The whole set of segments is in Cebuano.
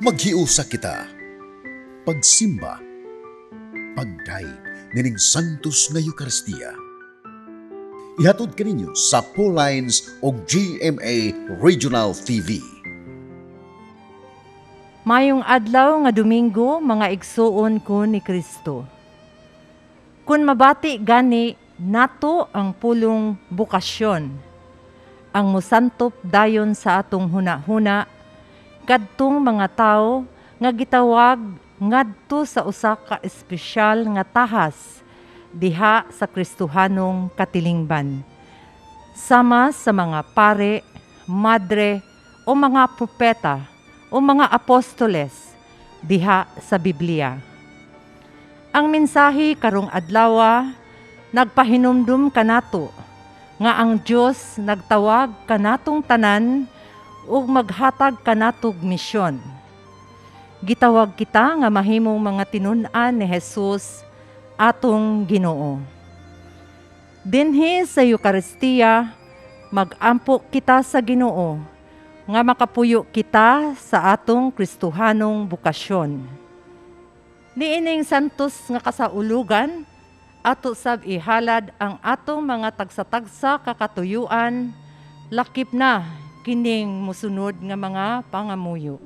Maghiusa kita. Pagsimba. Pagdayeg nining Santos nga Eukaristiya. Ihatod kaninyo sa Lines o GMA Regional TV. Mayong adlaw nga Domingo, mga igsuon ko ni Kristo. Kung mabati gani nato ang pulong bukasyon, ang musantop dayon sa atong huna-huna kadtong mga tawo nga gitawag ngadto sa usa ka espesyal nga tahas diha sa Kristohanong katilingban, sama sa mga pare, madre o mga propeta o mga apostoles diha sa Biblia. Ang mensahe karong adlawa nagpahinumdum kanato nga ang Dios nagtawag kanatong tanan ug maghatag kanatog misyon. Gitawag kita nga mahimong mga tinun-an ni Jesus atong Ginoo. Dinhi sa Eukaristiya, magampo kita sa Ginoo nga makapuyo kita sa atong Kristohanong bukasyon. Niining santos nga kasaulugan, ato sab ihalad ang atong mga tagsa-tagsa ka katuyuan, lakip na kining musunod nga mga pangamuyo.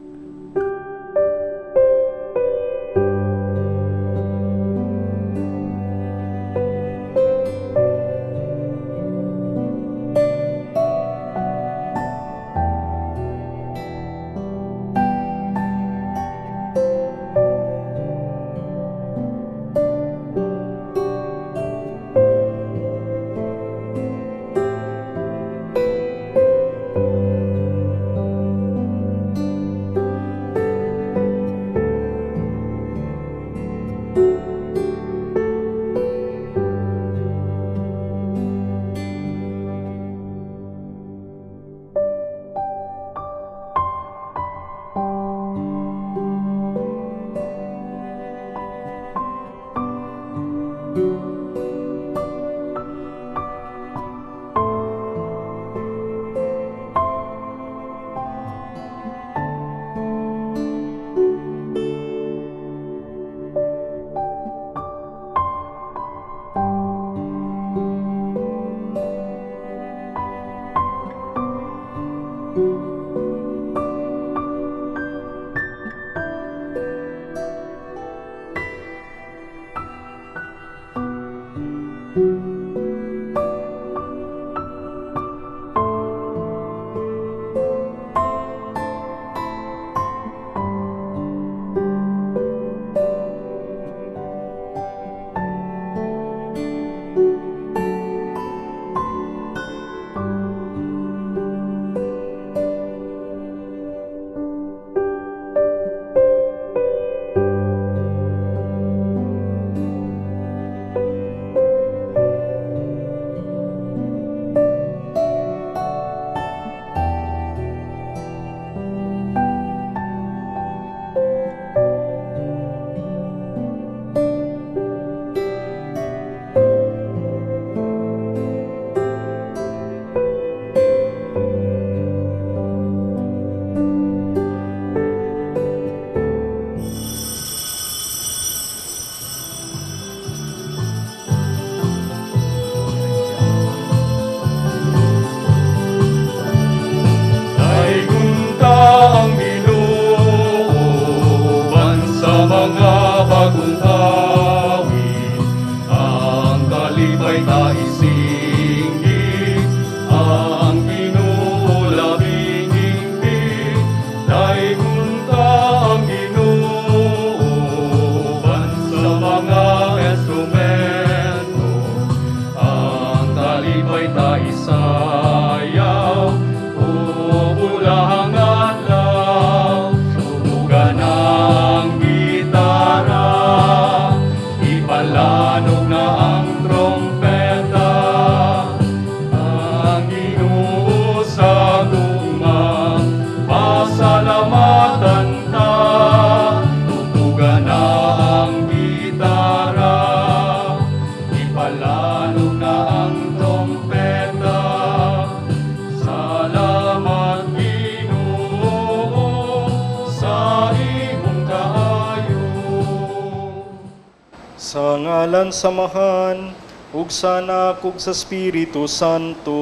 Sa ngalan sa Amahan, ug sa Anak, ug sa Espiritu Santo.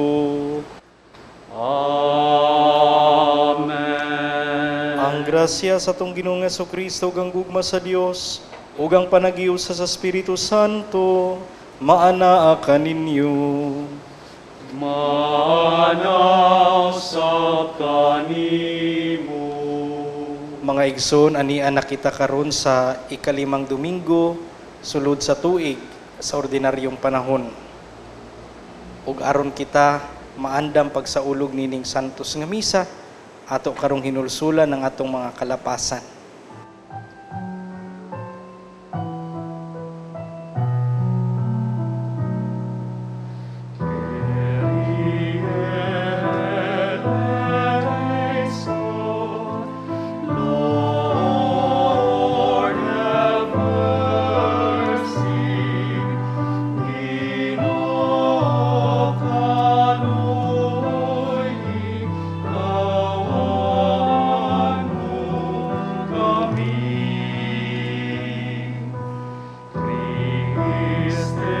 Amen. Ang grasya sa atong Ginoong Kristo ug ang gugma sa Dios ug ang panagiusa sa Espiritu Santo maanaa kaninyo. Maanaa sab kanimo. Mga igsoon, ania na kita karon sa ikalimang Domingo sulod sa tuig sa ordinaryong panahon. Ug aron kita maandam pagsaulog nining santos nga misa, ato karong hinulsulan ang atong mga kalapasan. Eleison, Lord, have mercy. Ginoo, kaluoyi, kaawaan mo kami. Christe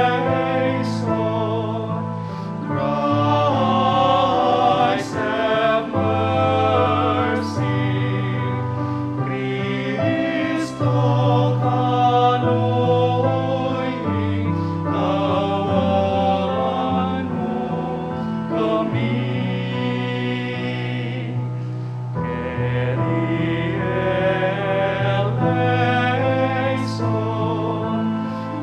eleison, Christ have mercy. Cristo kaluoyi, kaawaan mo kami. Kyrie eleison,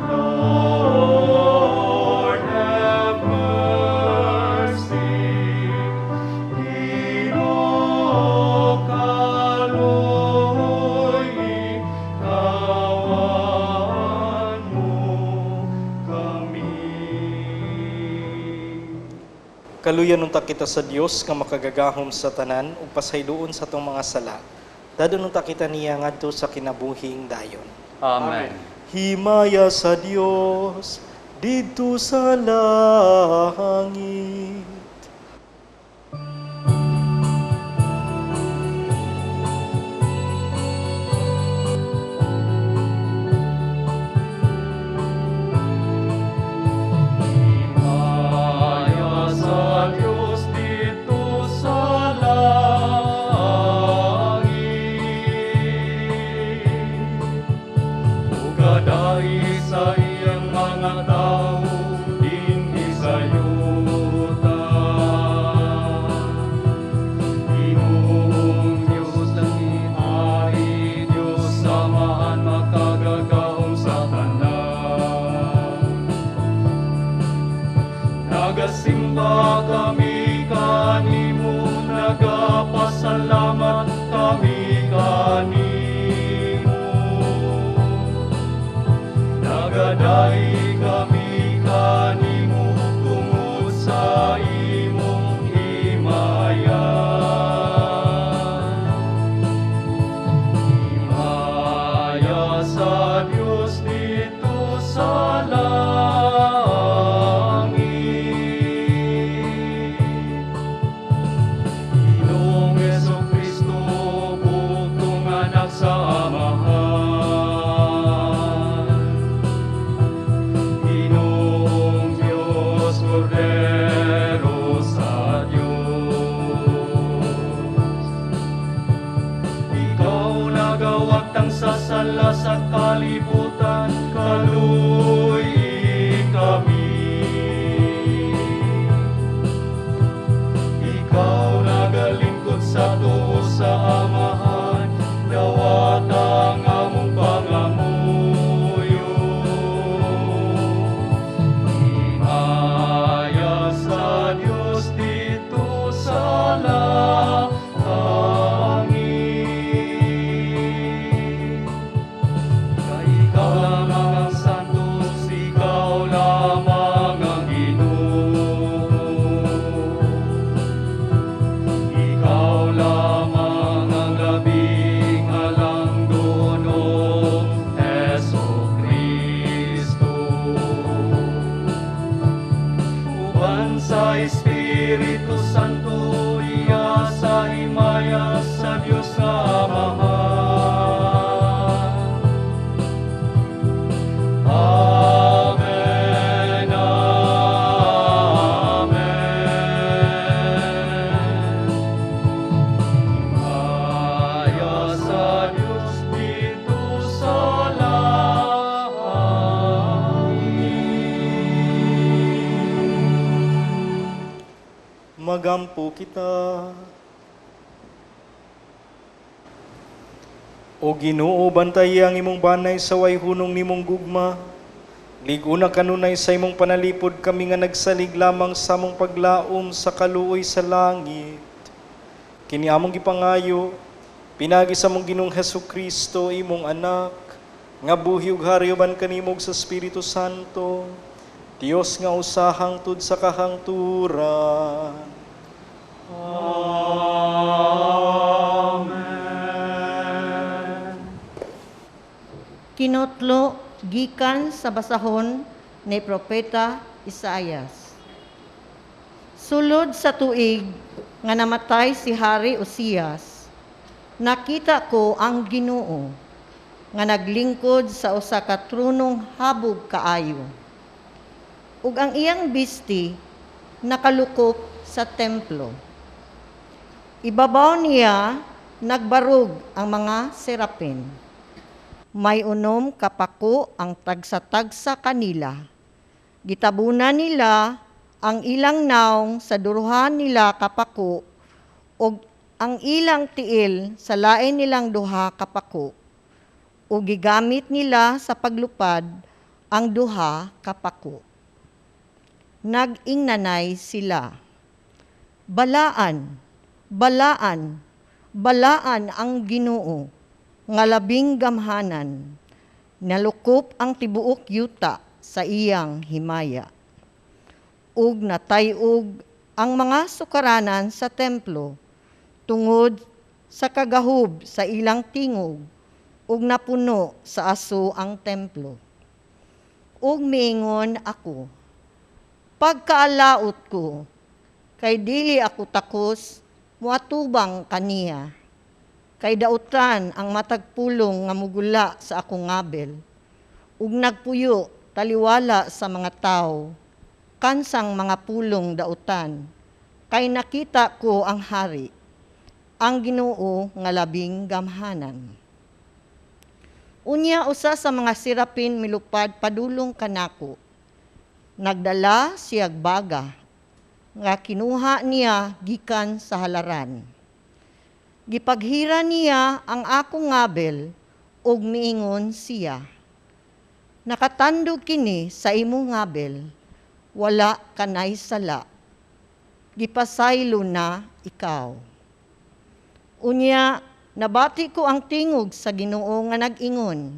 Lord, have mercy. Ginoo, kaluoyi, kaawaan mo kami. Kaluyan unta kita sa Dios nga makagagahom sa tanan ug pasayloon sa atong mga sala. Dadon unta kita niya ngadto sa kinabuhing dayon. Amen. Himaya sa Dios didto sa langit. Himaya sa Dios didto sa langit. Ug kadai sa iyang mga tawo dinhi sa yuta. Ginoong Diyos langit, Hari Diyos Amahan, makagagahom sa tanan. Nagasimba kami kanimo, nagapasalamat kami kanimo. Nagadai kami kanimo tungod sa imong himaya. Himaya sa Dios didto sa langit. Ginoong Kristo, bugtong anak sa Amahan. Ginoong Diyos, Kordero sa Diyos. Ikaw nagawagtang sa sala sa kalibutan, kaluy kami. Ikaw nagalingkod sa tuo sa Amahan, dawata ang among pangamuyo. Himaya sa Dios didto sa langit. Kay ikaw lamang ang santos, ikaw lamang ang Ginoo. Ikaw lamang ang labing halangdon, O Hesu Kristo. Uban sa Espiritu Santo, iya sa himaya sa Dios nga Amahan. Magampo kita. O Ginoo, bantayi ang imong banay sa way hunong nimong gugma. Lig-una kanunay sa imong panalipod kami nga nagsalig lamang sa among paglaom sa kaluoy sa langit. Kini among gipangayo, pinagi sa among Ginoong Hesus Kristo, imong anak, nga buhi ug hari uban kanimo sa Espiritu Santo, Dios nga usa hangtod sa kahangturan. Amen. Kinutlo gikan sa basahon ni Propeta Isaias. Sulod sa tuig nga namatay si Hari Osias, nakita ko ang Ginoo nga naglingkod sa usa ka tronong habog kaayo. Ug ang iyang bisti nakalukop sa templo. Ibabaw niya nagbarog ang mga serapin. May 6 ka pako ang tagsa-tagsa kanila. Gitabunan nila ang ilang naong sa duruhan nila kapako ug ang ilang tiil sa lain nilang duha kapako. Ug gigamit nila sa paglupad ang duha kapako. Nag-ingnanay sila. Balaan, balaan, balaan ang Ginoo nga labing gamhanan, nalukop ang tibuok yuta sa iyang himaya. Ug natay-og ang mga sukaranan sa templo tungod sa kagahub sa ilang tingog, ug napuno sa aso ang templo. Ug miingon ako, pagkaalaot ko, kay dili ako takos moatubang kaniya. Kay dautan ang matag pulong nga mugula sa akong ngabel, ug nagpuyo taliwala sa mga tawo, kansang mga pulong dautan, kay nakita ko ang hari, ang Ginoo nga labing gamhanan. Unya usa sa mga serapin milupad padulong kanako. Nagdala siyag baga nga kinuha niya gikan sa halaran. Gipaghira niya ang akong ngabel ug miingon siya, nakatandog kini sa imong ngabel, wala kanay sala. Gipasaylo na ikaw. Unya nabati ko ang tingog sa Ginoo nga nag-ingon,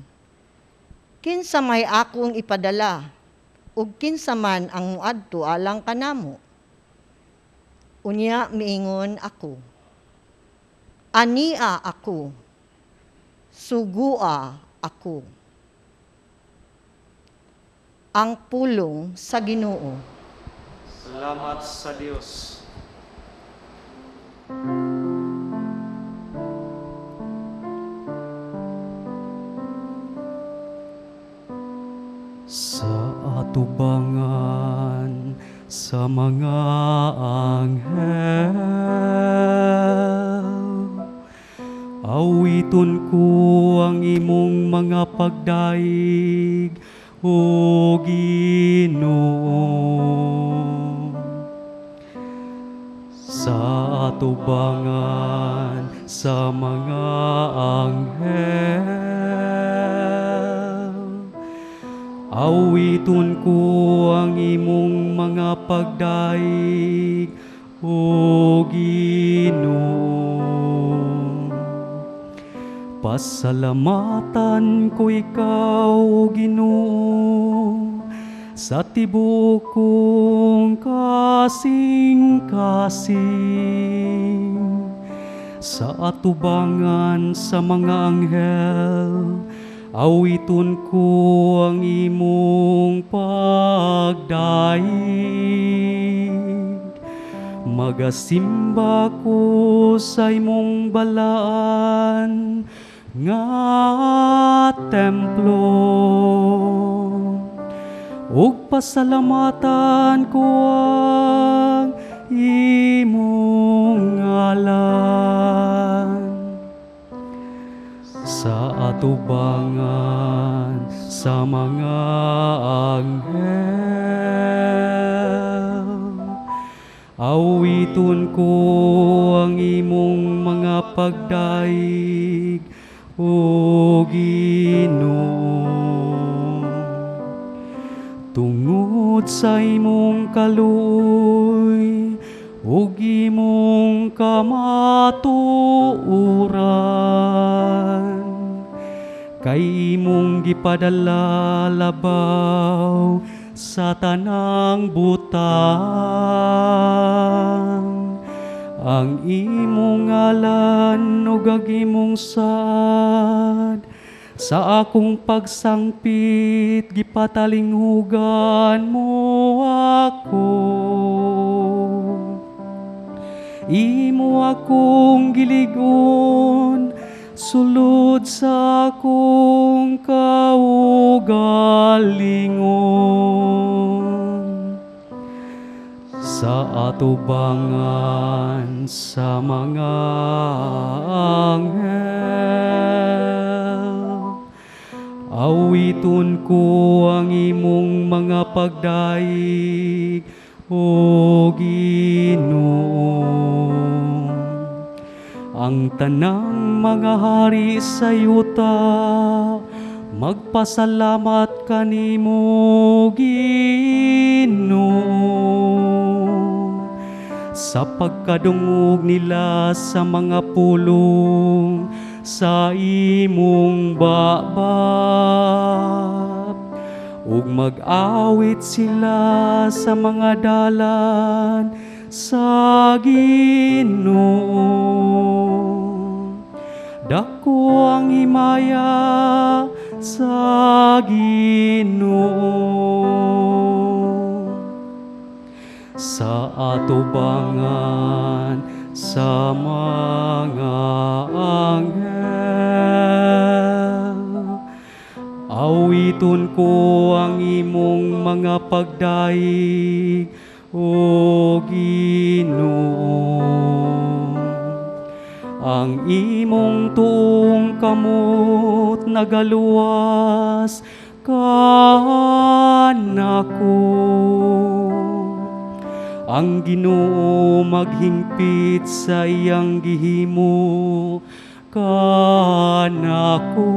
kinsa may akong ipadala ug kinsa man ang muadto alang kanamo? Unya miingon ako, ania ako, sugua ako. Ang pulong sa Ginoo. Salamat sa Dios. Sa atubangan sa mga anghel, awiton ko ang imong mga pagdaig, O Ginoo. Sa atubangan sa mga anghel, awiton ko ang imong mga pagdaig, O Ginoo. Pasalamatan ko ikaw, O Ginoo, sa tibuok kong kasing-kasing, sa atubangan sa mga anghel, awiton ko ang imong pagdaig. Magasimba ko sa imong balaan nga templo, ug pasalamatan ko ang imong ngalan. Sa atubangan sa mga anghel, Awiton ko ang imong mga pagdaig, O Ginoo. Tungod sa imong kaluoy ug imong kamatuoran, kay imong gipadala labaw sa tanang butang ang imong ngalan ug ang imong saad. Sa akong pagsangpit, gipatalinghugan mo ako. Imo akong gilig-on sulod sa akong kaugalingon, sa atubangan sa mga anghel. Awiton ko ang imong mga pagdaig, O Ginoo. Ang tanang mga hari sa yuta magpasalamat kanimo, Ginoo, sa pagkadungog nila sa mga pulong sa imong baba, ug mag-awit sila sa mga dalan sa Ginoo. Dako ang himaya sa Ginoo. Sa atubangan sa mga anghel, awiton ko ang imong mga pagdaig, O Ginoo. Ang imong tuong kamot nagaluwas kanako. Ang Ginoo maghingpit sa iyang gihimo kanako.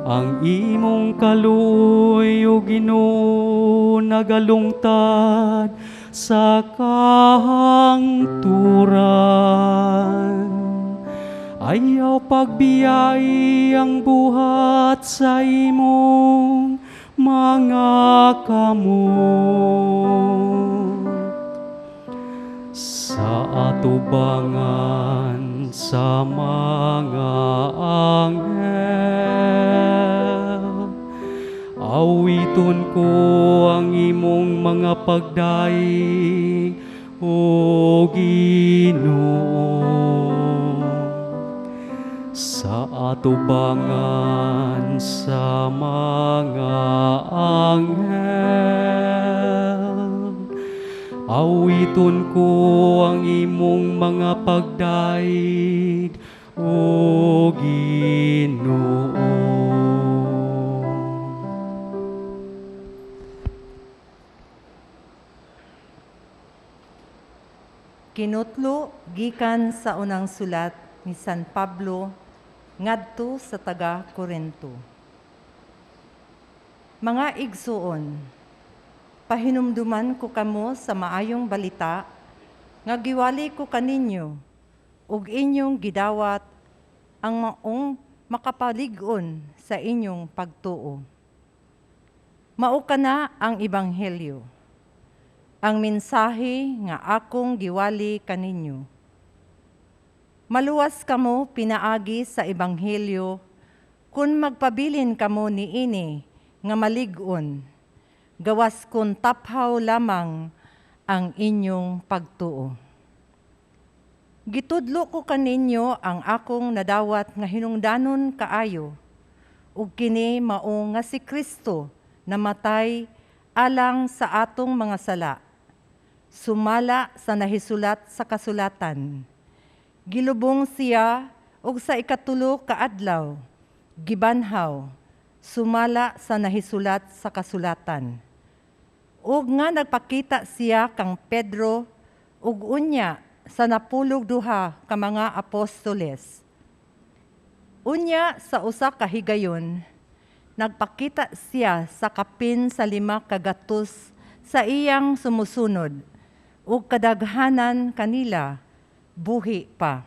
Ang imong kaluoy, O Ginoo, nagalungtad sa kahangturan. Ayaw pagbiyai ang buhat sa imong mga kamot. Sa atubangan sa mga anghel, awiton ko ang imong mga pagdaig, O Ginoo. Sa atubangan sa mga anghel, awiton ko ang imong mga pagdaig, O Ginoo. Kinutlo gikan sa unang sulat ni San Pablo ngadto sa taga Korinto. Mga igsuon, pahinumduman ko kamo sa maayong balita nga giwali ko kaninyo ug inyong gidawat ang maong makapalig-on sa inyong pagtuo. Mao kana ang ebanghelyo, ang mensahe nga akong giwali kaninyo. Maluwas kamo pinaagi sa ebanghelyo kun magpabilin kamo niini nga malig-on, gawas kun taphaw lamang ang inyong pagtuo. Gitudlo ko kaninyo ang akong nadawat nga hinungdanon kaayo, ug kini mao nga si Kristo namatay alang sa atong mga sala, sumala sa nahisulat sa kasulatan. Gilubong siya ug sa ikatulo ka adlaw gibanhaw, sumala sa nahisulat sa kasulatan. Ug nga nagpakita siya kang Pedro ug unya sa 12 ka mga apostoles. Unya sa usa ka higayon, nagpakita siya sa kapin sa 500 sa iyang sumusunod ug kadaghanan kanila buhi pa.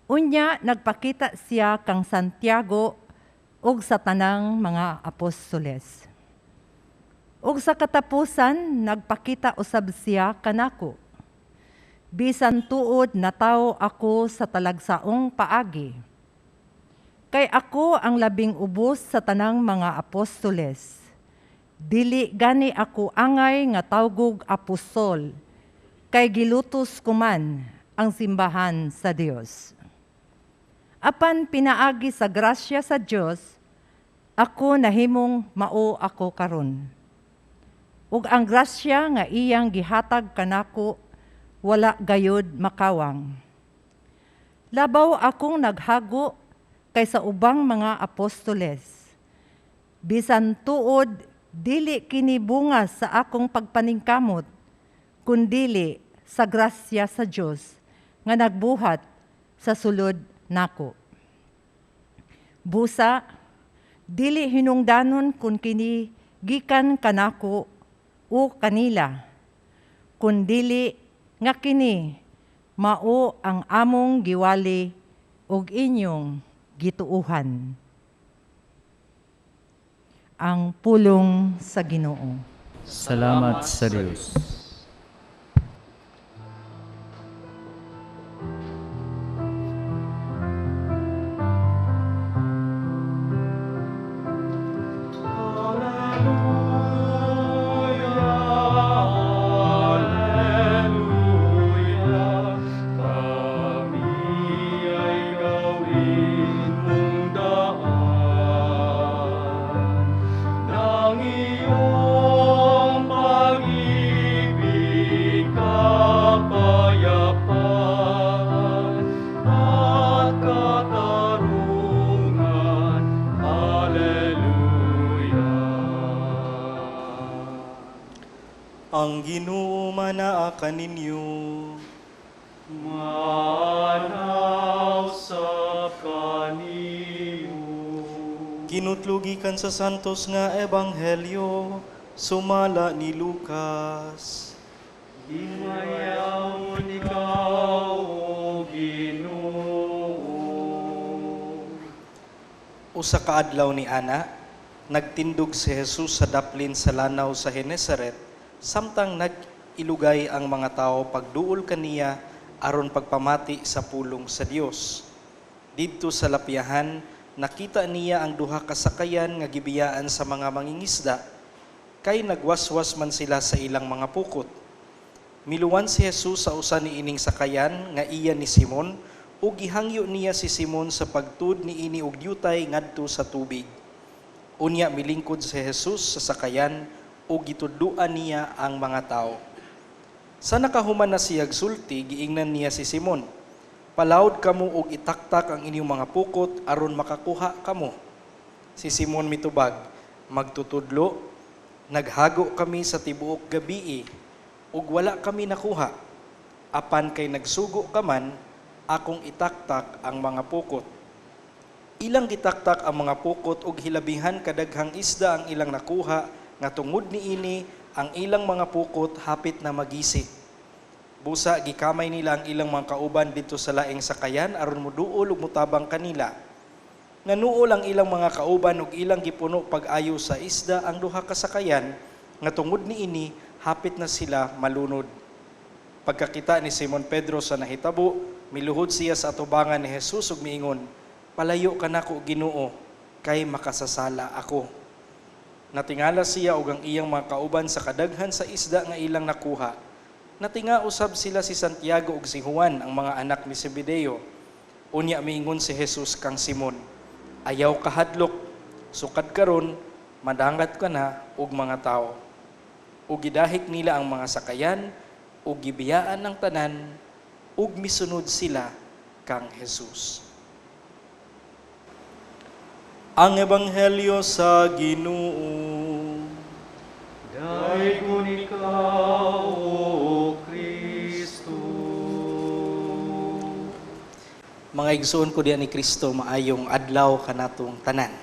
Unya nagpakita siya kang Santiago ug sa tanang mga apostoles. Ug sa katapusan nagpakita usab siya kanako. Bisan tuod natawo ako sa talagsaong paagi. Kay ako ang labing ubos sa tanang mga apostoles. Dili gani ako angay nga tawgog apostol, kay gilutos ko man ang simbahan sa Dios. Apan pinaagi sa grasya sa Dios, ako nahimong mao ako karon. Ug ang grasya nga iyang gihatag kanako wala gayud makawang. Labaw akong naghago kaysa ubang mga apostoles. Bisan tuod dili kini bunga sa akong pagpaningkamot, kundili sa grasya sa Dios nga nagbuhat sa sulod nako. Busa, dili hinungdanon kun kini gikan kanako o kanila, kundili nga kini mao ang among giwali ug inyong gituuhan. Ang pulong sa Ginoo. Salamat sa Dios. Alleluia, kami ay gawin mong daan ng iyong pag-ibig, kapayapaan at katarungan. Alleluia. Ang Ginoo manaa kaninyo. Manaw sa kaniyo. Kinutlugikan sa santos nga ebanghelyo sumala ni Lucas. Himayawon ikaw, O Ginoo. Usa ka adlaw ni ana, nagtindog si Jesus sa daplin sa lanaw sa Genesaret, samtang nag-ilugay ang mga tao pagduol kaniya aron pagpamati sa pulong sa Dios. Didto sa lapyahan, nakita niya ang duha ka sakayan nga gibiyaan sa mga mangingisda, kay nagwaswas man sila sa ilang mga pukot. Miluwan si Jesus sa usa niining sakayan nga iya ni Simon, ug gihangyo niya si Simon sa pagtud niini og yutay ngadto sa tubig. Unya milingkod si Jesus sa sakayan ug gitudloan niya ang mga tawo. Sa nakahuman na siyag sulti, giingnan niya si Simon, "Palawod kamo og itaktak ang inyong mga pukot aron makakuha kamo." Si Simon mitubag, "Magtutudlo, naghago kami sa tibuok gabii ug wala kami nakuha. Apan kay nagsugo ka man, akong itaktak ang mga pukot." Ilang gitaktak ang mga pukot ug hilabihan kadaghang isda ang ilang nakuha nga tungod niini ang ilang mga pukot hapit na magisi. Busa gikamay nila ang ilang mga kauban didto sa laing sakayan aron moduol ug motabang kanila. Nanuol ang ilang mga kauban ug ilang gipuno pag-ayo sa isda ang duha ka sakayan nga tungod niini hapit na sila malunod. Pagkakita ni Simon Pedro sa nahitabo, miluhod siya sa atubangan ni Jesus ug miingon, "Palayo ka nako, Ginoo, kay makasasala ako." Natingala siya ug ang iyang mga kauban sa kadaghan sa isda nga ilang nakuha. Natinga usab sila si Santiago ug si Juan, ang mga anak ni Zebedeo. Unya miingon si Jesus kang Simon, "Ayaw kahadlok, sukad karon madangat ka na og mga tawo." Ug gidahik nila ang mga sakayan ug gibiyaan ang tanan ug misunod sila kang Jesus. Ang Ebanghelyo sa Ginoo. Daygon ikaw, O Kristo. Mga igsoon ko diha ni Kristo, maayong adlaw kanatong tanan.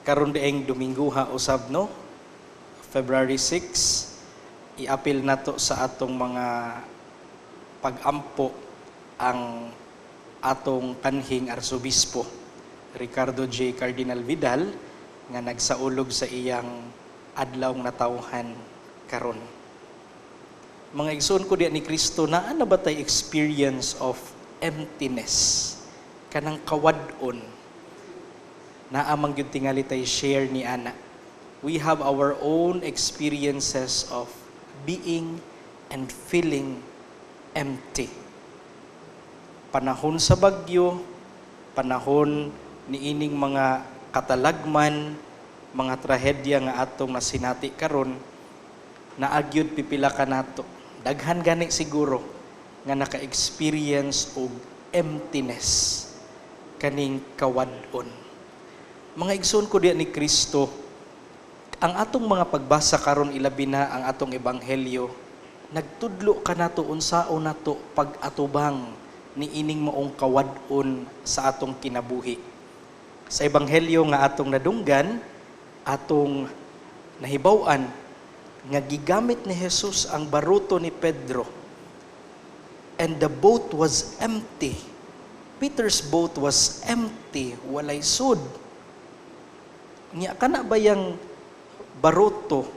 Karon dieng Domingo ha usab, no? February 6, iapil nato sa atong mga pagampo ang atong kanhing Arsobispo Ricardo J. Cardinal Vidal nga nagsaulog sa iyang adlaw natawhan karon. Mga igsoon ko diha ni Kristo, naa na ba tay experience of emptiness? Kanang kawad-on. Naa man gyud tingali tay share ni ana. We have our own experiences of being and feeling empty. Panahon sa bagyo, panahon niining mga katalagman, mga trahedya nga atong nasinati karon, naa gyud pipila ka nato. Daghan gani siguro nga naka-experience og emptiness, kaning kawad-on. Mga igsoon ko diha ni Kristo, ang atong mga pagbasa karon, ilabi na ang atong ebanghelyo, nagtudlo kanato unsaon nato pag-atubang niining maong kawad-on sa atong kinabuhi. Sa ebanghelyo nga atong nadunggan, atong nahibaw-an nga gigamit ni Jesus ang baruto ni Pedro and the boat was empty. Peter's boat was empty, walay sud. Nya kana ba yang baruto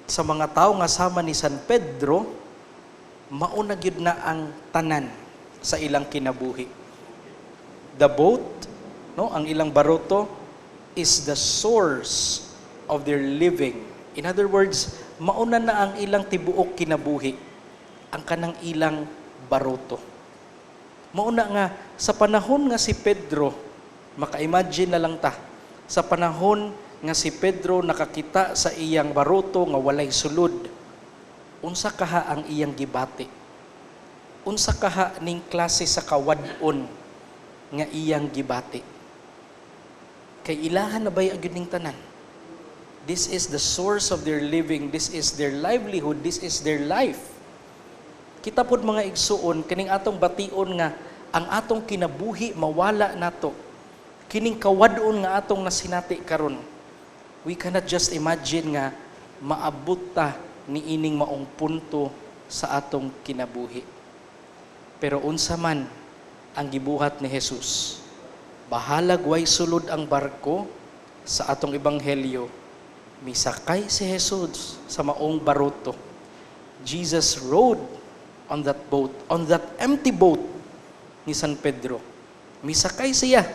sa mga tao nga sama ni San Pedro, mauna gyud na ang tanan sa ilang kinabuhi? The boat, no, ang ilang baruto is the source of their living. In other words, mauna na ang ilang tibuok kinabuhi, ang kanang ilang baruto. Mauna nga sa panahon nga si Pedro, maka-imagine na lang ta, sa panahon nga si Pedro nakakita sa iyang baruto nga walay sulod, unsa kaha ang iyang gibati? Unsa kaha ning klase sa kawad-on nga iyang gibati? Kay ilahan na ba'y gyud ning tanan? This is the source of their living, this is their livelihood, this is their life. Kita pod, mga igsuon, kining atong bation nga ang atong kinabuhi mawala nato. Kining kawad-on nga atong nasinati karon. We cannot just imagine nga maabot ta niining maong punto sa atong kinabuhi. Pero unsa man ang gibuhat ni Jesus? Bahalag way sulod ang barko, sa atong ebanghelyo, misakay si Jesus sa maong baruto. Jesus rode on that boat, on that empty boat ni San Pedro. Misakay siya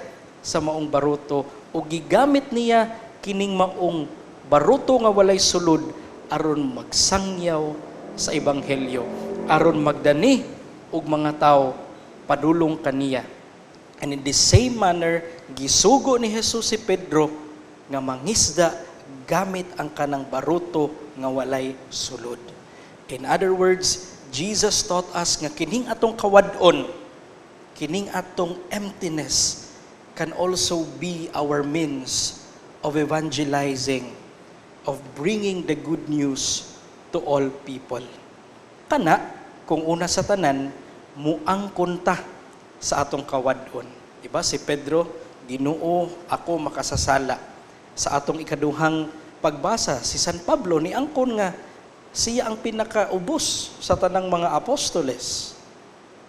sa maong baruto o gigamit niya kining maong baruto nga walay sulod aron magsangyaw sa ebanghelyo, aron magdani og mga tao padulong kaniya. And in the same manner, gisugo ni Jesus si Pedro nga mangisda gamit ang kanang baruto nga walay sulod. In other words, Jesus taught us nga kining atong kawad-on, kining atong emptiness can also be our means of evangelizing, of bringing the good news to all people. Kana, kung una sa tanan, muangkon ta sa atong kawad-on. Diba si Pedro, "Ginoo, ako makasasala." Sa atong ikaduhang pagbasa, si San Pablo ni angkon nga siya ang pinakaubos sa tanang mga apostoles.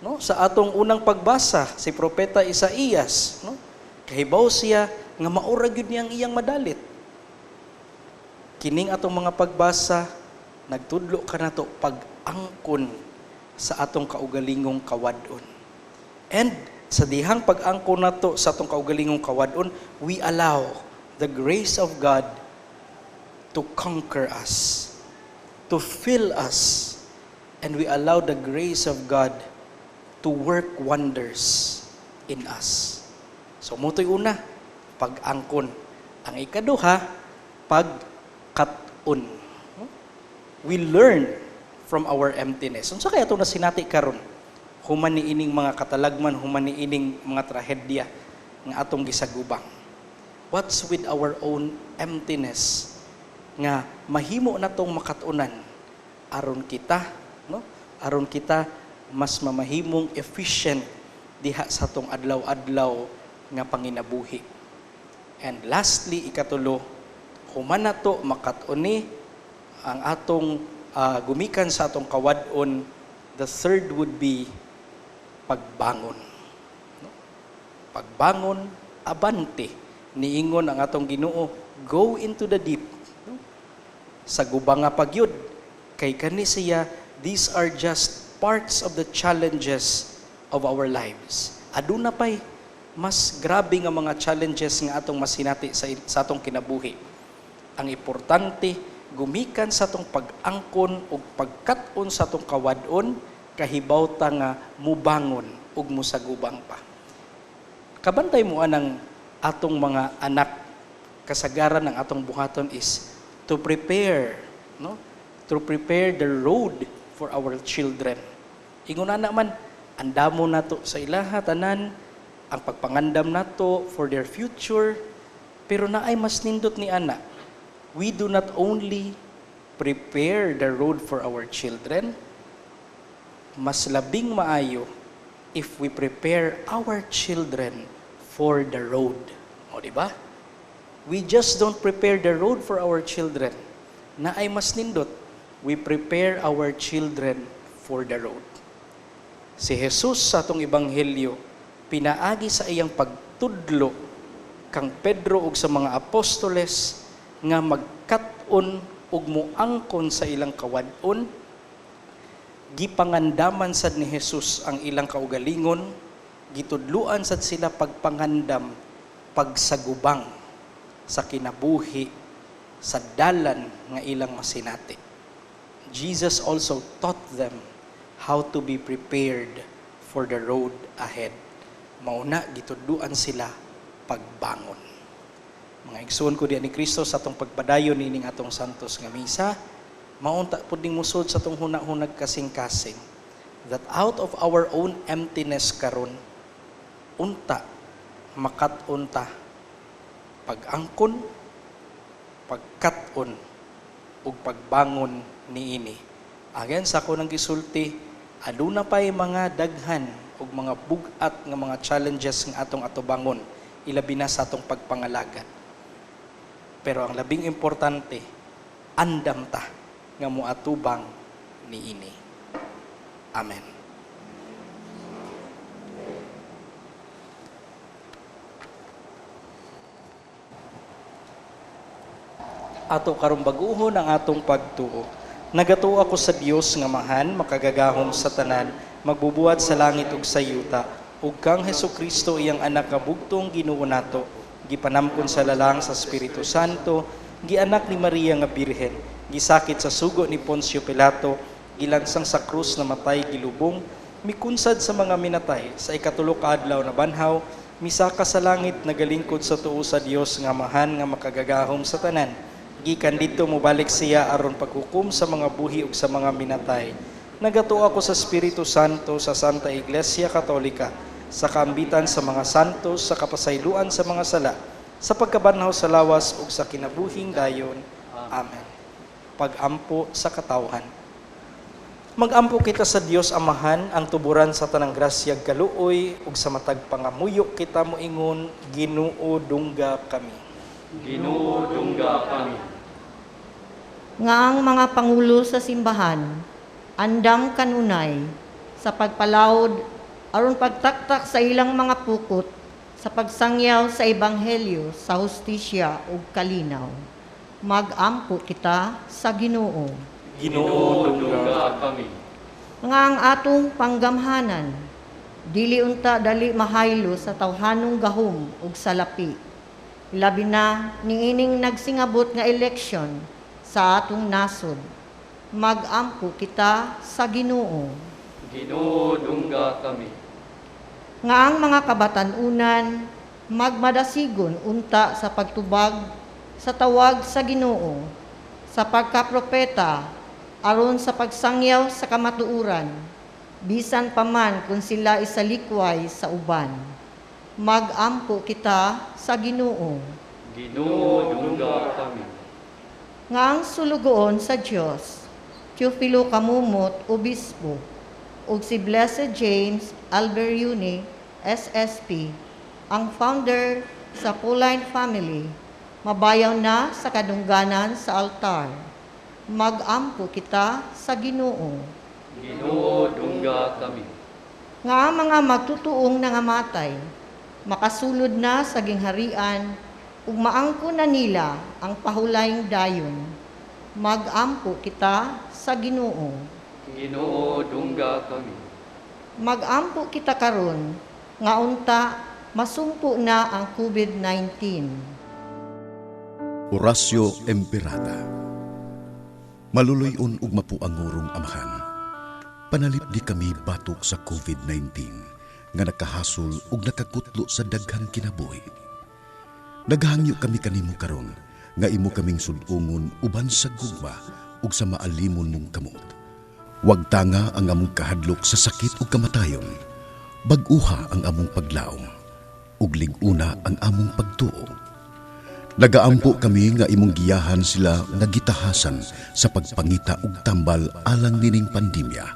No? Sa atong unang pagbasa, si Propeta Isaías, no? Kahibaw siya nga maura gyud niya ang iyang madalit. Kining atong mga pagbasa nagtudlo kanato pag-angkon sa atong kaugalingong kawad-on. And sa dihang pag-angkon nato sa atong kaugalingong kawad-on, we allow the grace of God to conquer us, to fill us, and we allow the grace of God to work wonders in us. So mao to'y una, pag-angkon. Ang ikaduha, pagkat-on. We learn from our emptiness. Unsa kaya atong nasinati karon? Human ni ining mga katalagman, human ni ining mga trahedya nga atong gisagubang. What's with our own emptiness nga mahimo natong makat-unan aron kita, no? Aron kita mas mamahimong efficient diha sa atong adlaw-adlaw nga panginabuhi. And lastly, ikatulo, human nato makat-uni ang atong gumikan sa atong kawad-on, the third would be pagbangon. No? Pagbangon, abante. Niingon ang atong Ginoo, go into the deep. No? Sa guba nga pagyud, kay kani siya, these are just parts of the challenges of our lives. Aduna pay mas grabe nga mga challenges nga atong masinati sa atong kinabuhi. Ang importante, gumikan sa atong pag-angkon ug pagkat-on sa atong kawad-on, kahibaw ta nga mubangon ug musagubang pa. Kabantay mo anang atong mga anak, kasagaran ng atong buhaton is to prepare, no? To prepare the road for our children. Ingon na man, andamo nato sa ilaha tanan ang pagpangandam nato for their future, pero naay mas nindot ni ana. We do not only prepare the road for our children, mas labing maayo if we prepare our children for the road. O, di ba? We just don't prepare the road for our children. Naay mas nindot, we prepare our children for the road. Si Jesus sa atong ebanghelyo, pinaagi sa iyang pagtudlo kang Pedro ug sa mga apostoles nga magkat-on ug moangkon sa ilang kawad-on, gipangandaman sad ni Jesus ang ilang kaugalingon, gitudluan sad sila pagpangandam, pagsagubang sa kinabuhi sa dalan nga ilang masinati. Jesus also taught them how to be prepared for the road ahead. Mauna gitudluan sila pagbangon. Mga igsoon ko diha ni Kristo, sa atong pagpadayon nining atong santos nga misa, maunta pud ning musod sa atong huna-hunag kasing-kasing that out of our own emptiness karon unta makat-on ta pag-angkon, pagkat-on ug pagbangon niini. Again, sa ako nang gisulti, aduna pay mga daghan ug mga bug-at nga mga challenges nga atong atubangon, ilabi na sa atong pagpangalagad. Pero ang labing importante, andam ta nga moatubang niini. Amen. Ato karon bag-uhon ang atong pagtuo. Nagatuo ako sa Dios nga Amahan, makagagahom sa tanan, magbubuhat sa langit ug sa yuta, ug kang Hesukristo iyang anak nga bugtong Ginoo nato, gipanamkon sa lalang sa Espiritu Santo, gianak ni Maria nga Birhen, gisakit sa sugo ni Poncio Pilato, gilansang sa krus, namatay, gilubong, mikunsad sa mga minatay, sa ikatulo ka adlaw nabanhaw, misaka sa langit, nagalingkod sa tuo sa Dios nga Amahan nga makagagahom sa tanan. Gikan didto mobalik siya aron paghukom sa mga buhi ug sa mga minatay. Nagatuo ako sa Espiritu Santo, sa Santa Iglesia Katolika, sa kaambitan sa mga santos, sa kapasayloan sa mga sala, sa pagkabanhaw sa lawas ug sa kinabuhing dayon. Amen. Pag-ampo sa katawhan. Magampo kita sa Dios Amahan, ang tuburan sa tanang grasya ug kaluoy, ug sa matag pangamuyo kita moingon, Ginoo, dungga kami. Ginoo, dungga kami. Nga ang mga pangulo sa simbahan andam kanunay sa pagpalawod aron pagtaktak sa ilang mga pukot sa pagsangyaw sa ebanghelyo sa hustisya ug kalinaw. Magampo kita sa Ginoo. Ginoo, Dungga kami. Nga ang atong panggamhanan dili unta dali mahaylo sa tawhanong gahom ug salapi, labi na niining nagsingabot nga eleksyon sa atong nasod. Magampo kita sa Ginoo. Ginoo, dungga kami. Nga ang mga kabatan-unan magmadasigon unta sa pagtubag sa tawag sa Ginoo sa pagkapropeta aron sa pagsangyaw sa kamatuoran, bisan pa man kung sila isalikway sa uban. Magampo kita sa Ginoo. Ginoo, dungga kami. Nga ang sulugoon sa Dios, Teofilo Camomot, Obispo, ug si Blessed James Alberione, SSP, ang founder sa Pauline family, mabayaw na sa kadungganan sa altar. Magampo kita sa Ginoo. Ginoo, dungga kami. Nga ang mga magtutuong nangamatay, makasulod na sa gingharian ug maangko na nila ang pahulayng dayon. Magampo kita sa Ginoo. Ginoo, dungga kami. Magampo kita karon nga unta masumpo na ang COVID-19. Oratio Imperata. Maluluy-on ug mapuangurong Amahan. Panalipdi kami batok sa COVID-19 nga nakahasol ug nakakutlo sa daghang kinabuhi. Naghangyo kami kanimo karon nga imo kaming sud-ungon uban sa gugma ug sa maalimon mong kamot. Wagtanga ang among kahadlok sa sakit ug kamatayon. Bag-uha ang among paglaom ug lig-una ang among pagtuo. Nagaampo kami nga imong giyahan sila nga gitahasan sa pagpangita og tambal alang nining pandemya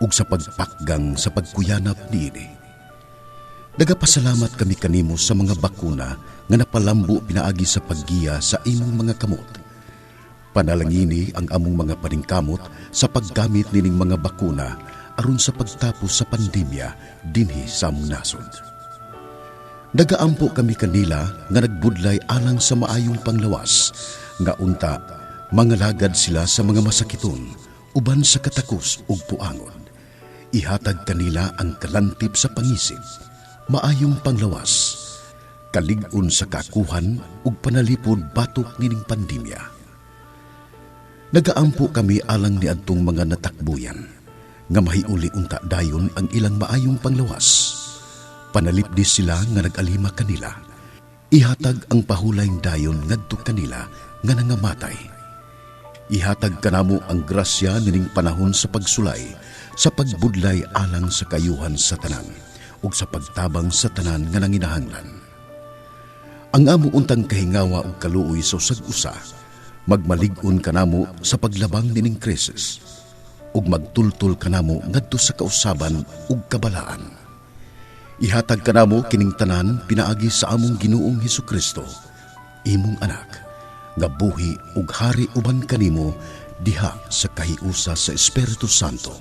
ug sa pagpakgang sa pagkuyanap niini. Nagapasalamat kami kanimo sa mga bakuna nga napalambo pinaagi sa paggiya sa imong mga kamot. Panalangini ang among mga paningkamot sa paggamit nining mga bakuna aron sa pagtapos sa pandemya dinhi sa among nasod. Nagaampo kami kanila nga nagbudlay alang sa maayong panglawas, nga unta mangalagad sila sa mga masakiton uban sa katakos ug puangon. Ihatag kanila ang kalantip sa pangisip, maayong panglawas, kalig-on sa kakuhan ug panalipod batok nining pandemya. Nagaampo kami alang niadtong mga natakbuyan, nga mahiuli unta dayon ang ilang maayong panglawas. Panalipdi sila nga nag-alima kanila. Ihatag ang pahulayng dayon ngadto kanila nga nangamatay. Ihatag kanamo ang grasya nining panahon sa pagsulay, sa pagbudlay alang sa kayuhan sa tanan, ug sa pagtabang sa tanan nga nanginahanglan. Ang amo untang kahingawa ug kaluoy sa usag-usa, magmalig-on kanamo sa paglabang nining krisis, ug magtultol kanamo ngadto sa kausaban ug kabalaan. Ihatag kanamo kining tanan pinaagi sa among Ginoong Hesukristo, imong anak, nga buhi ug hari uban kanimo diha sa kahiusa sa Espiritu Santo,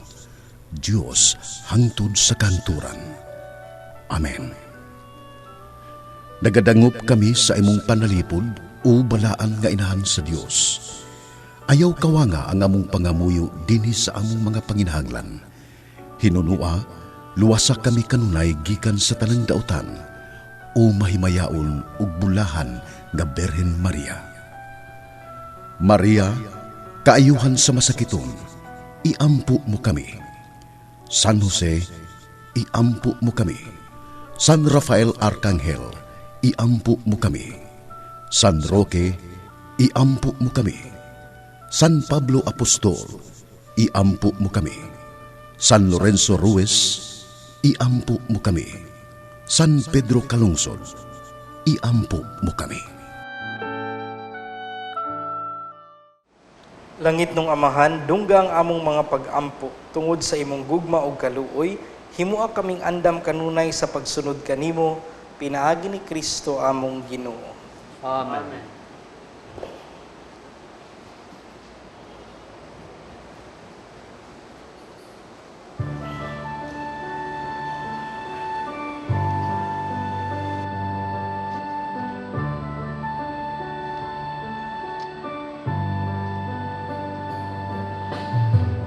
Dios hangtod sa kanturan. Amen. Nagadangop kami sa imong panalipod o balaan nga inahan sa Dios. Ayaw kawanga ang among pangamuyo dinhi sa among mga panginahanglan. Hinunua, luwasa kami kanunay gikan sa tanang dautan o mahimayaon ug bulahan nga Birhen Maria. Maria, kaayuhan sa masakiton, iampo mo kami. San Jose, iampo mo kami. San Rafael Arcangel, iampo mo kami. San Roque, iampo mo kami. San Pablo Apostol, iampo mo kami. San Lorenzo Ruiz, iampo mo kami. San Pedro Calungsod, iampo mo kami. Langit nung Amahan, dungga ang among mga pag-ampo tungod sa imong gugma ug kaluoy, himua kaming andam kanunay sa pagsunod kanimo, pinaagi ni Kristo among Ginoo. Amen.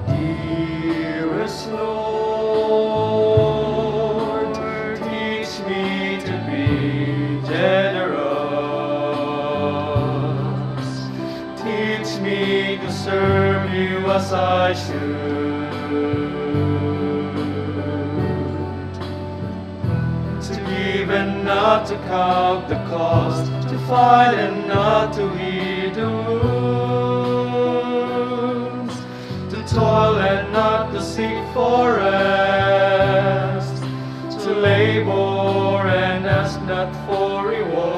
Dearest Lord, teach me to be generous. Teach me to serve you as I should. To give and not to count the cost, to fight and not to heed the wounds, to toil and not to seek for rest, to labor and ask not for reward.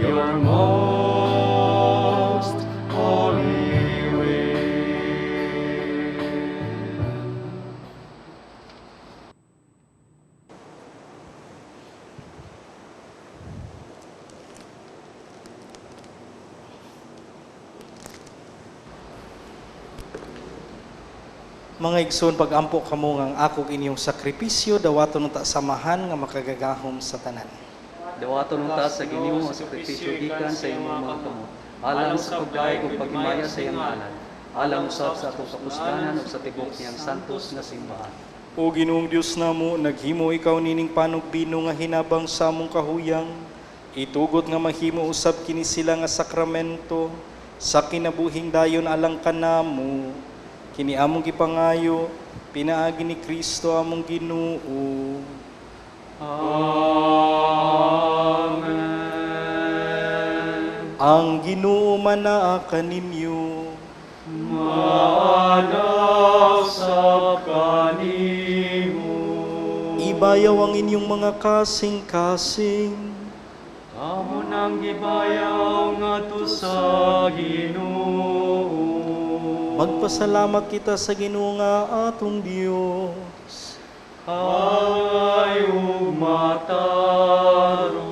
your most holy will. Mga igsoon, pag-ampo kamo nga ang akog inyong sakripisyo, dawaton unta samahan nga makagagahom sa tanan. Dawaton unta sa Ginoo ang sakripisyo gikan sa imong mga kamot, alang sa pagdayeg ug paghimaya sa iyang ngalan, alang usab sa atong kapuslanan ug sa tibuok niyang santos nga simbahan. O Ginoong Dios namo, naghimo ikaw nining panugbino nga hinabang sa among kahuyang. Itugot nga mahimo usab kini sila nga sakramento sa kinabuhing dayon alang kanamo. Kini among gipangayo pinaagi ni Kristo among Ginoo. Amen. Ang Ginoo manaa kaninyo. Maanasap kanimo. Ibayaw ang inyong mga kasing-kasing. Amo nang gibayaw ngadto sa Ginoo. Magpasalamat kita sa Ginoo nga atong Dios. Ay ug matarong.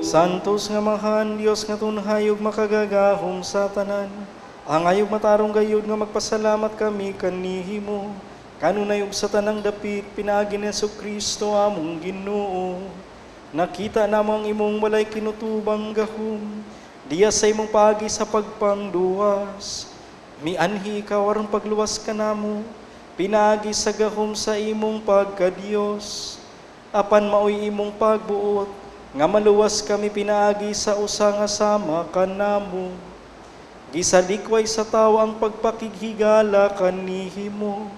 Santos nga mahan Dios nga tunhay ug makagagahom sa tanan. Ang ayog matarong gayud nga magpasalamat kami kanihimo. Kanunay ug sa tanang dapit pinaagi ni Kristo among Ginoo. Nakita namo ang imong walay kinutubang gahom. Diya sa imong paagi sa pagpangduwas. Mianhi ikaw aron pagluwas kanamo. Pinaagi sa gahom sa imong pagkadiyos. Apan maoy imong pagbuot nga maluwas kami pinaagi sa usa nga sama kanamo. Gisalikway sa tawo ang pagpakighigala kanihimo.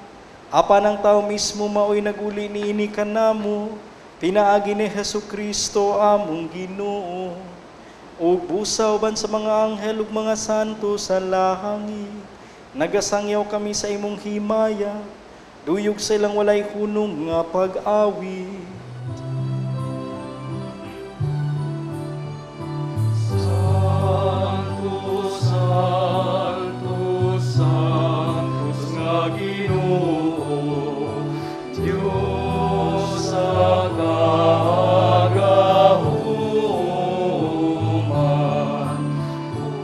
Apan ang tawo mismo maoy naguli niini kanamo, pinaagi ni Hesus Kristo among Ginoo. Ug busa uban sa mga anghel ug mga santo sa lahangi, nagasangyaw kami sa imong himaya, duyog sa ilang walay hunong nga pag-awi. Santo, Santo, Santos nga Ginoo, Dios sa kagahuman.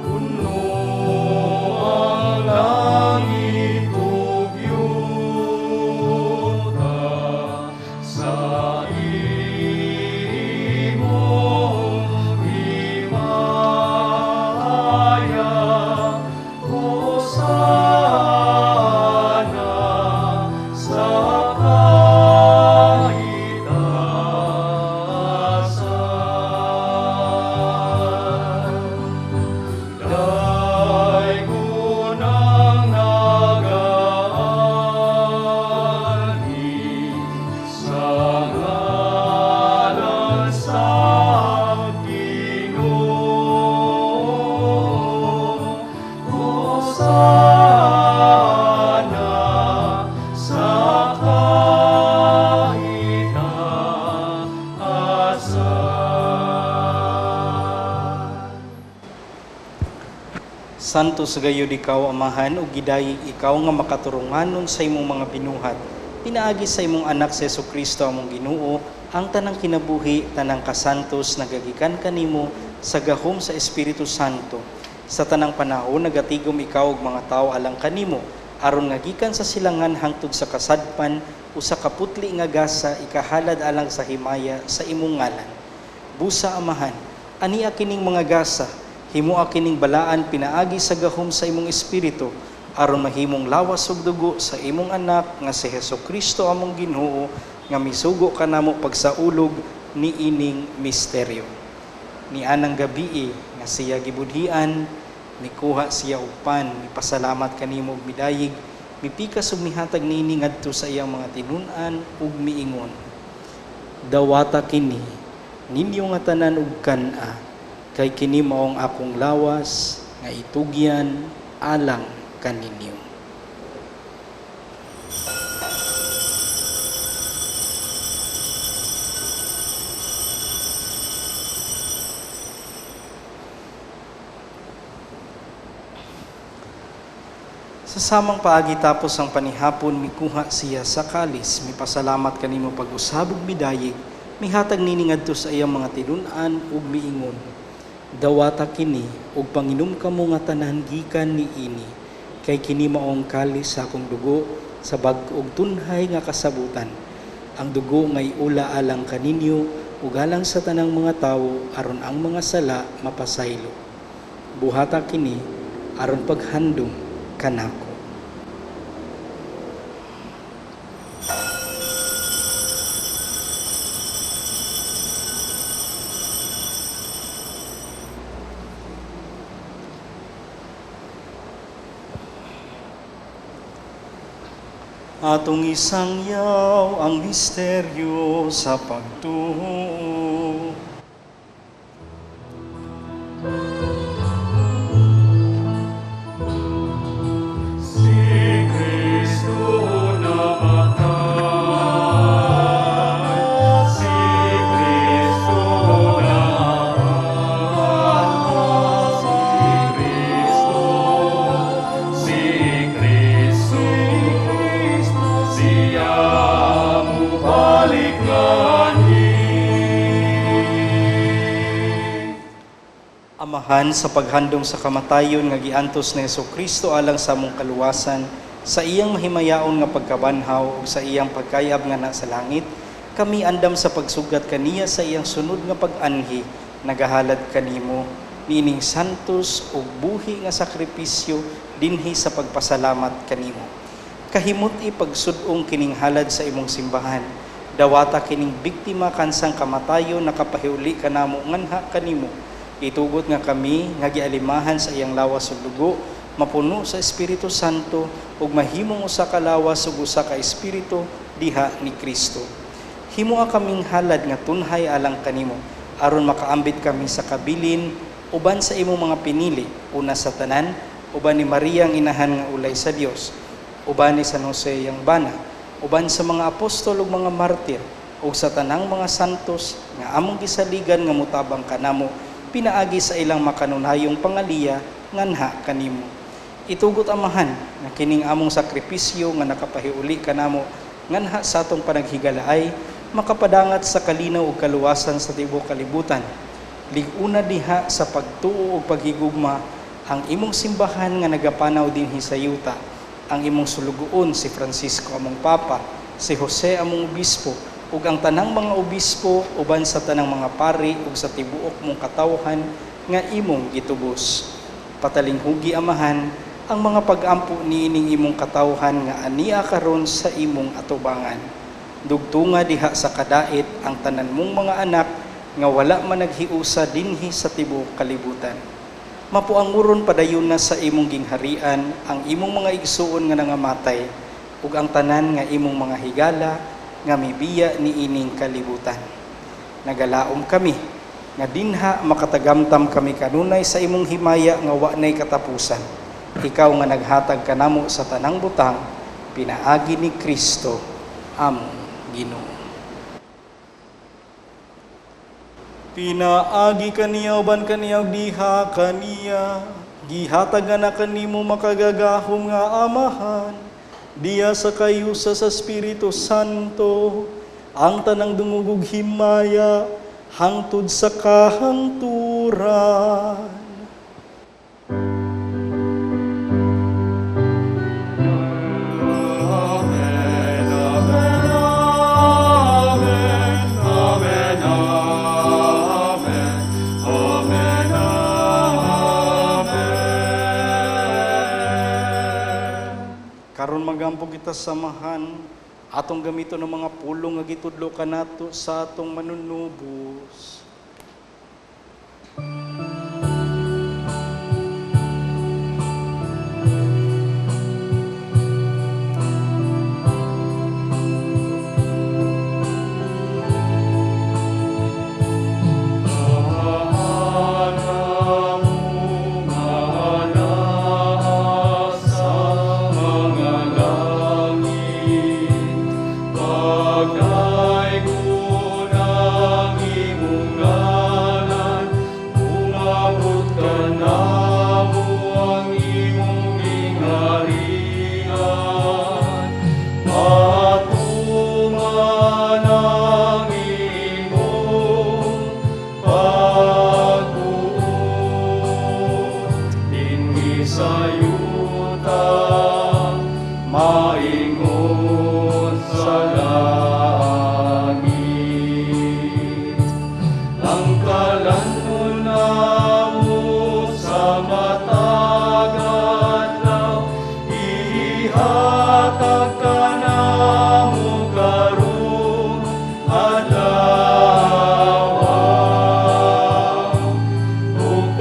Puno ang langit ug yuta sa imong himaya. Hosana sa kaitaasan. Daygon ang nagaanhi sa ngalan sa Ginoo. Hosana sa kaitaasan. Santos gayud ikaw, Amahan, ug gidayeg ikaw nga makaturunganon sa imong mga binuhat. Pinaagi sa imong anak si Hesukristo among Ginoo, ang tanang kinabuhi, tanang kasantos nagagikan kanimo sa gahom sa Espiritu Santo. Sa tanang panahon nagatigom ikaw ug mga tawo alang kanimo, aron nga gikan sa silangan hangtod sa kasadpan usa ka putli nga gasa ikahalad alang sa himaya sa imong ngalan. Busa, Amahan, ania kining mga gasa, himoa kining balaan pinaagi sa gahom sa imong espiritu, aron mahimong lawas ug dugo sa imong anak nga si Hesukristo among Ginoo, nga misugo kanamo pagsaulog niining misteryo. Nianang gabii nga siya gibudhian, mikuha siya og pan, mipasalamat kanimo ug midayig, mipikas ug mihatag niini ngadto sa iyang mga tinun-an ug miingon: Dawata kini ninyo nga tanan ug kan-a, kay kini mao ang akong lawas nga itugyan alang kaninyo. Sa samang paagi tapos ang panihapon, mikuha siya sa kalis, mipasalamat kanimo pag-usab ug midayig, mihatag nini ngadto sa iyang mga tinun-an ug miingon: Dawata kini ug panginom kamo nga tanan gikan niini, kay kini mao ang kalis sa akong dugo sa bag-ong tunhay nga kasabutan. Ang dugo nga iula alang kaninyo ug alang sa tanang mga tawo aron ang mga sala mapasaylo. Buhata kini aron paghandom kanako. Atong isangyaw ang misteryo sa pagtuo. Si Kristo namatay, si Kristo namatay, si Kristo, siya mubalik nganhi. Amahan, sa paghandom sa kamatayon nga giantos ni Hesukristo alang sa among kaluwasan, sa iyang mahimayaon nga pagkabanhaw ug sa iyang pagkayab nga na sa langit, kami andam sa pagsugat kaniya sa iyang sunod nga pag-anhi, nagahalad kanimo niining santos ug buhi nga sakripisyo dinhi sa pagpasalamat kanimo. Kahimot ipagsud-ong kining halad sa imong simbahan. Dawata kining biktima kansang kamatayon nakapahiuli kanamo nganha kanimo. Itugot nga kami nga gialimahan sa iyang lawas ug dugo, mapuno sa Espiritu Santo ug mahimong usa ka lawas ug usa ka espiritu diha ni Kristo. Himoa kaming halad nga tunhay alang kanimo aron makaambit kami sa kabilin uban sa imong mga pinili, una sa tanan uban ni Maria ang inahan nga ulay sa Dios, uban ni San Jose iyang bana, uban sa mga apostol ug mga martir ug sa tanang mga santos nga among gisaligan nga motabang kanamo pinaagi sa ilang makanunayong pangaliya nganha kanimo. Itugot, Amahan, nga kining among sakripisyo nga nakapahiuli kanamo nganha sa atong panaghigalaay makapadangat sa kalinaw ug kaluwasan sa tibuok kalibutan. Lig-una diha sa pagtuo ug paghigugma ang imong simbahan nga nagapanaw dinhi sa yuta, ang imong sulugoon si Francisco among Papa, si Jose among obispo, ug ang tanang mga obispo uban sa tanang mga pari ug sa tibuok mong katawhan nga imong gitubos. Patalinghugi, Amahan, ang mga pag-ampo niining imong katawhan nga ania karon sa imong atubangan. Dugtunga diha sa kadait ang tanan mong mga anak nga wala man naghiusa dinhi sa tibuok kalibutan. Mapuanguron padayon na sa imong gingharian ang imong mga igsuon nga nangamatay ug ang tanan nga imong mga higala nga mibiya niining kalibutan. Nagalaom kami nga dinha makatagamtam kami kanunay sa imong himaya nga wa nay katapusan. Ikaw nga naghatag kanamo sa tanang butang pinaagi ni Kristo among Ginoo. Pinaagi kaniya uban kaniya ug diha kaniya, gihatag nga na kanimo makagagahom nga Amahan, diya sa kayusa sa Espiritu Santo, ang tanang dungog ug himaya hangtod sa kahangturan. Amen, amen, amen, amen, amen, amen, amen. Karon magampo kita samahan atong gamiton ng mga pulong nga gitudlo kanato sa atong manunubos. Sa mga langit, pagdaygon ang imong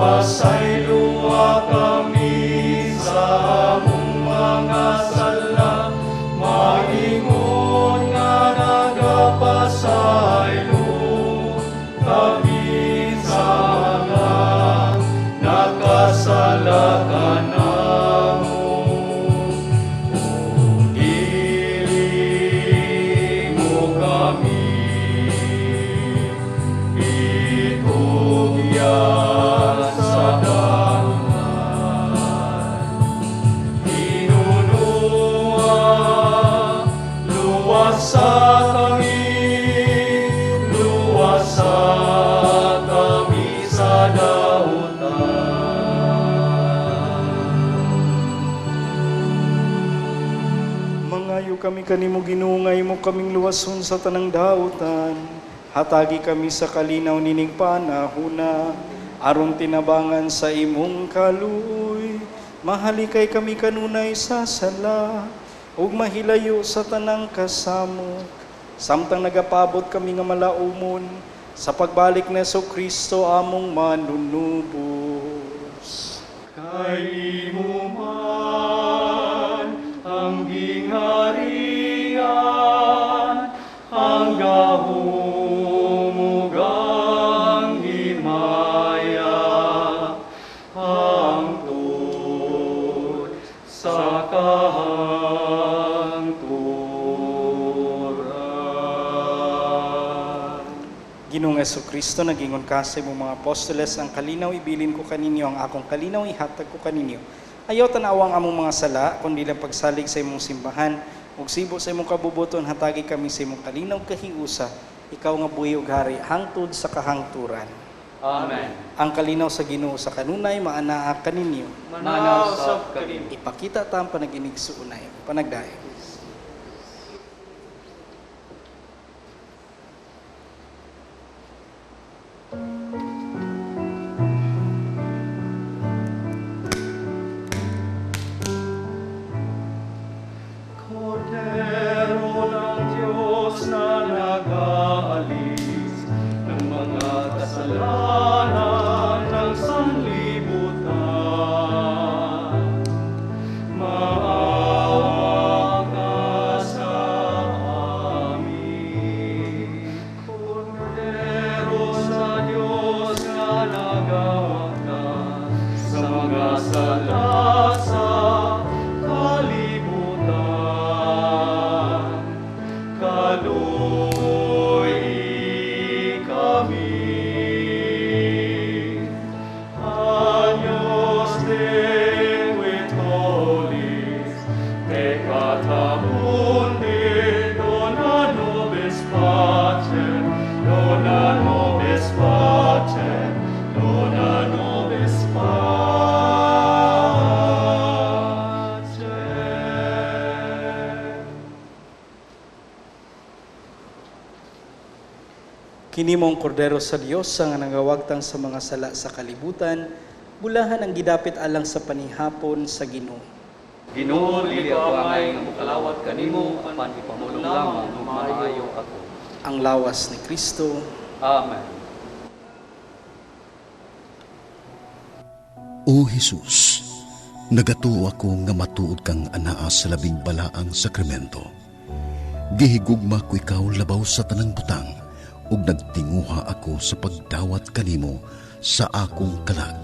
Pasayloa kami sa among mga sala, maingon nga nagapasaylo kami sa mga nakasala kanamo. Ug dili mo kami itugyan sa daotan. Hinunua, luwasa kami, luwasa kami sa dautan. Mangayo kami kanimo, Ginoo, nga imo kaming luwason sa tanang dautan. Hatagi kami sa kalinaw nining panahuna, aron tinabangan sa imong kaluoy. Mahalikay kami kanunay sa sala, ug mahilayo sa tanang kasamok. Samtang nagapabot kami nga malaumon sa pagbalik ni Kristo among manunubos. Kay imo man ang gingharian, ang gahom ug ang himaya, hangtod sa kahangturan. Ginoong Kristo, nagingon ka sa imong mga apostoles, "Ang kalinaw ibilin ko kaninyo, ang akong kalinaw ihatag ko kaninyo. Ayaw tanawang among mga sala, kundi lang pagsalig sa imong simbahan, ug sibo sa imong kabubuton, hatagi kami sa imong kalinaw kahiusa, ikaw nga buhi ug hari hangtod sa kahangturan." Amen. Ang kalinaw sa Ginoo sa kanunay maanaa kaninyo. Maanaa usab kanimo. Ipakita ta ang panaginigsuonay. Panagdayon. Kordero ng Diyos na nag-aalis ng mga kasalanan ng sanlibutan. Maawa ka sa amin. Kordero sa Diyos nga nagawagtas sa mga sala sa kalibutan. Kaluy-i kami. Agnus Dei qui tollis peccata mundi, dona nobis pacem, dona nobis pacem, dona nobis pacem. Kini mao ang Kordero sa Dios nga nagawagtang sa mga sala sa kalibutan, bulahan ang gidapit alang sa panihapon sa Ginoo. Ginoo, dili ako angay nga mokalawat kanimo, apan ipamulong lamang ug maayo ako. Ang lawas ni Kristo. Amen. O Jesus, nagatuo ako nga matuod kang anaa sa labing balaang sakramento. Gihigugma ko ikaw labaw sa tanang butang ug nagtinguha ako sa pagdawat kanimo sa akong kalag.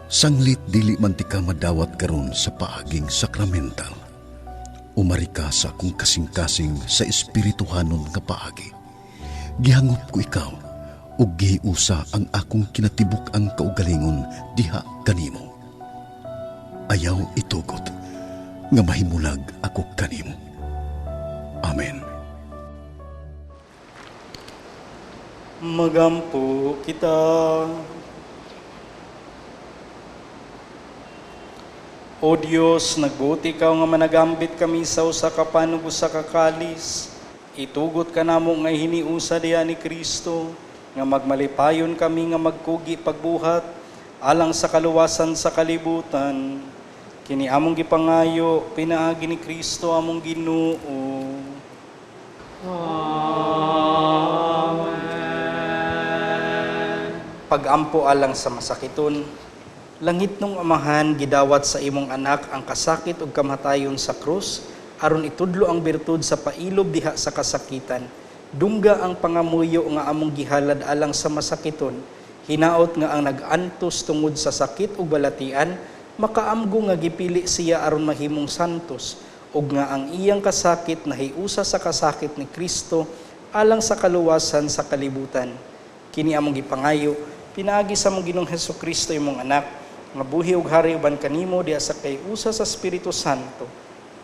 Sanglit dili man tika madawat karon sa paaging sakramental, umari ka sa akong kasing-kasing sa espirituhanon nga paagi. Gihangop ko ikaw ug gihiusa ang akong kinatibuk-ang kaugalingon diha kanimo. Ayaw itugot nga mahimulag ako kanimo. Amen. Magampo kita. O Dios, nagbuot ikaw nga managambit kami sa usa ka panog usa ka kalis. Itugot kanamo nga hiniusa diha ni Kristo, nga magmalipayon kami nga magkugi pagbuhat alang sa kaluwasan sa kalibutan. Kini among gipangayo pinaagi ni Kristo among Ginoo. Amen. Pagampo alang sa masakiton. Langitnong Amahan, gidawat sa imong anak ang kasakit ug kamatayon sa krus aron itudlo ang birtud sa pailob diha sa kasakitan. Dungga ang pangamuyo nga among gihalad alang sa masakiton. Hinaot nga ang nag-antos tungod sa sakit ug balatian makaamgo nga gipili siya aron mahimong santos ug nga ang iyang kasakit nahiusa sa kasakit ni Kristo alang sa kaluwasan sa kalibutan. Kini among gipangayo pinaagi sa among Ginoong Hesukristo, imong anak, nga buhi ug hari uban kanimo diha sa kay-usa sa Espiritu Santo,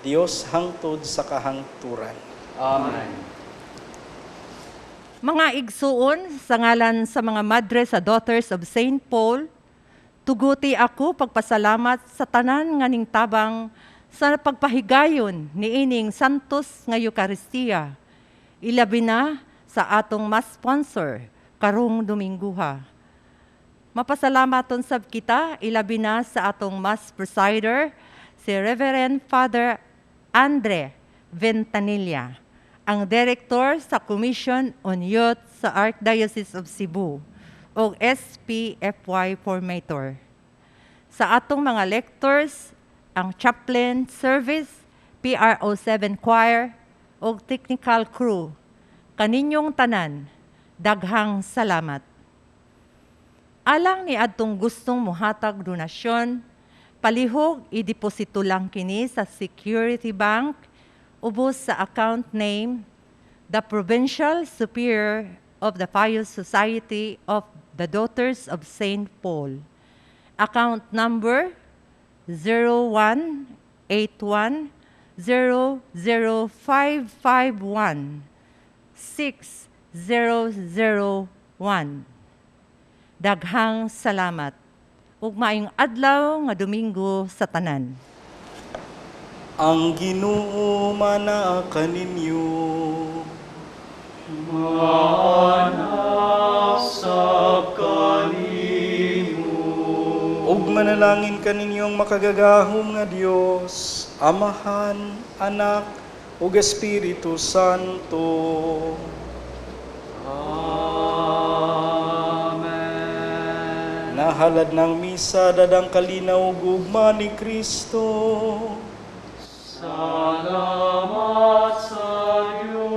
Dios hangtod sa kahangturan. Amen. Mga igsuon, sa ngalan sa mga madre sa Daughters of St. Paul, tuguti ako pagpasalamat sa tanan nga tabang sa pagpahigayon niining Santos nga Eukaristiya. Ilabi na sa atong mass sponsor karong Domingguha. Mapasalamaton sab kita, ilabi na sa atong mass presider, si Reverend Father Andre Ventanilla, ang director sa Commission on Youth sa Archdiocese of Cebu o SPFY formator. Sa atong mga lectors, ang chaplain service, PRO7 choir, ug technical crew, kaninyong tanan, daghang salamat. Alang ni adtong gustong muhatag donasyon, palihog ideposito lang kini sa Security Bank ubos sa account name the Provincial Superior of the Pious Society of the Daughters of St. Paul. Account number 0181 00551 6001. Daghang salamat. Ug maayong adlaw nga Domingo sa tanan. Ang Ginoo manaa kaninyo. Sab kanimo. Ug manalangin kaninyo ang makagagahom nga Dios, Amahan, Anak, ug Espiritu Santo. Amen. Nahalad ng misa, dadang kalinaw ug ugma ni Kristo. Salamat sa Diyos.